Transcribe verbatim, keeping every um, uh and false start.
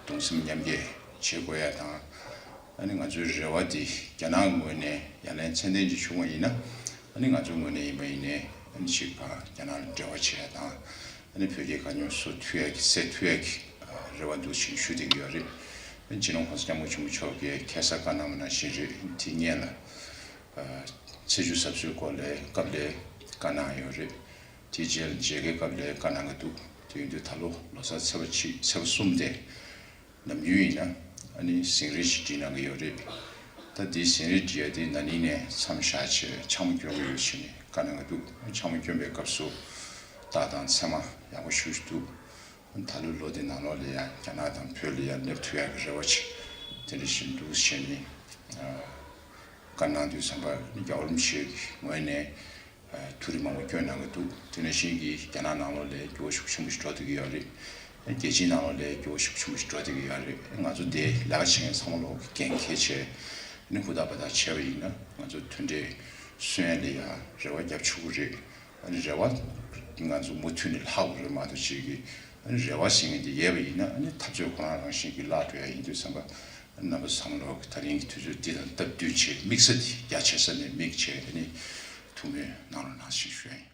གདུང་སེམས་མཉམ་སྐྱེད་བྱེད་དགོས་ཡ་དང་། ཨ་ནི་ང་ཚོའི་རེ་བ་འདི་རྒྱ་ནག་ངོས་ནས་ཡ་ལན་ཚད་ལྡན་ཅིག་བྱུང་བ་ཡིན་ན། ཨ་ནི་ང་ཚོའི་ངོས་ནས་ཡིན་པ་ཡིན་ནའི་ཨ་ནི་ཅིག་ག་རྒྱ་ནག་ལ་འབྲེལ་བ་བྱེད་ཡ་དང་། ཨ་ནི་བོད་རྒྱའི་དཀའ་རྙོག་བཟོ་ཐུབ་ཡ་གི་སེལ་ཐུབ་ཡ་གི་རེ་བ་འདུག་ཅེས་ཞུ་བསྡད་ཀྱི་ཡོད་རེད། ཨ་ནི་སྤྱི་ནོར་༸གོང་ས་༸སྐྱབས་མགོན་ཆེན་པོ་མཆོག་གིས་ཁ་སང་བཀའ་གནང་བ་ནང་བཞིན་རེད། དེ་སྔོན་ལ་ཚེས་བཅུ་གཟའ་པ་སངས་སྐོར་ལ་སྐབས་ལ་བཀའ་གནང་ཡོད་རེད། དེའི་རྗེས་ལ་མཇལ་ཁའི་སྐབས་ལ་བཀའ་གནང་གི་འདུག་དེ་ཡིན་དུས་ད་ལོ་ལོ་གསར་ཚེས་པ་གཅིག་ཚེས་པ་གསུམ་དེ་ནམ་རྒྱུན་ཡིན་ན་ཨ་ནི་ཟིང་རིས་ཤིག་བྲིས་གནང་གི་ཡོད་རེད། ད་དེའི་ཟིང་རིས་བྲིས་ཡ་དེ་ན་ནིང་ནས་མཚམས་བཞག་བྱས་ཕྱག་མོ་སྐྱོན་གྱི་ཡོད་ཟེར་ནས་བཀའ་གནང་གི་འདུག་ཕྱག་མོ་སྐྱོན་པའི་སྐབས་སུ་རྟགས་དང་མཚན་མ་ཡག་པོ་ཞེ་པོ་ཅིག་འདུག་ད་ལོའི་ལོ་འདི་ནང་ལོགས་ལ་ཡང་རྒྱ་ནག་དང་བོད་ལ་ཡང་སླེབས་ཐུབ་ཡག་གི་རེ་བ་ཅིག་དེ་འདྲ་ཞིག་འདུག་ཟེར་ནས་བཀའ་གནང་དུས་ཙམ་པ་རྒྱལ་བ་རིན་པོ་ཆེ་གི་ངོས་ནས་ཐུགས་རེ་མང་པོ་བསྐྱོན་གནང་གི་འདུག་དེ་ནང་བཞིན་གྱི་རྒྱ་ནག་ནང་ལོགས་ལ་འགྱུར་བ་ཤུགས་ཆེན་པོ་ཞིག་འགྲོ་བསྡད་ཀྱི་ཡོད་རེད། རྒྱལ་སྤྱིའི་ནང་ལོགས་ལ་འགྱུར་བ་ཤུགས་ཆེན་པོ་ཞིག་འགྲོ་བསྡད་ཀྱི་ཡོད་རེད། ང་ཚོ་འདི་ལས་ཀ་བྱེད་མཁན་ཚང་མ་ལོག་གི་འགན་འཁྱེར་བྱས་ནས་ཧུར་ཐག་འབད་ཐག་བྱས་པ་ཡིན་ན་ང་ཚོ་མཐུན་འབྲེལ་སྲུང་ཡ་ལ་ཡང་རེ་བ་རྒྱབ་ཆོག་གི་རེད། ཨ་ནི་རེ་བ་ང་ཚོ་མུ་མཐུད་ནས་ལྷག་དགོས་རེད་མ་གཏོགས་ཅིག་གི་ཨ་ནི་རེ་བ་ཟེར་མཁན་དེ་ཡོད་པ་ཡིན་ན་ཨ་ནི་ཐབས་ཚུལ་ཁོ་རང་རང་བཞིན་གྱིས་བརླག་འགྲོ་ཡ་ཡིན་དུས་ཙམ་པ་ཨ་ནི་རྣམ་པ་ཚང་མ་ལོག་གི་ད་རིང་གི་དུས་ཚོད་འདི་དང་སྟབས་བསྟུན་བྱས་དམིགས་ས་དེ་རྒྱ་ཆེ་ས་ནས་དམིགས་བྱས་ཨ་ནི་ཐུགས་སྨོན་གནང་རོགས་གནང་ཞེས་ཞུ་ཡ་ཡིན།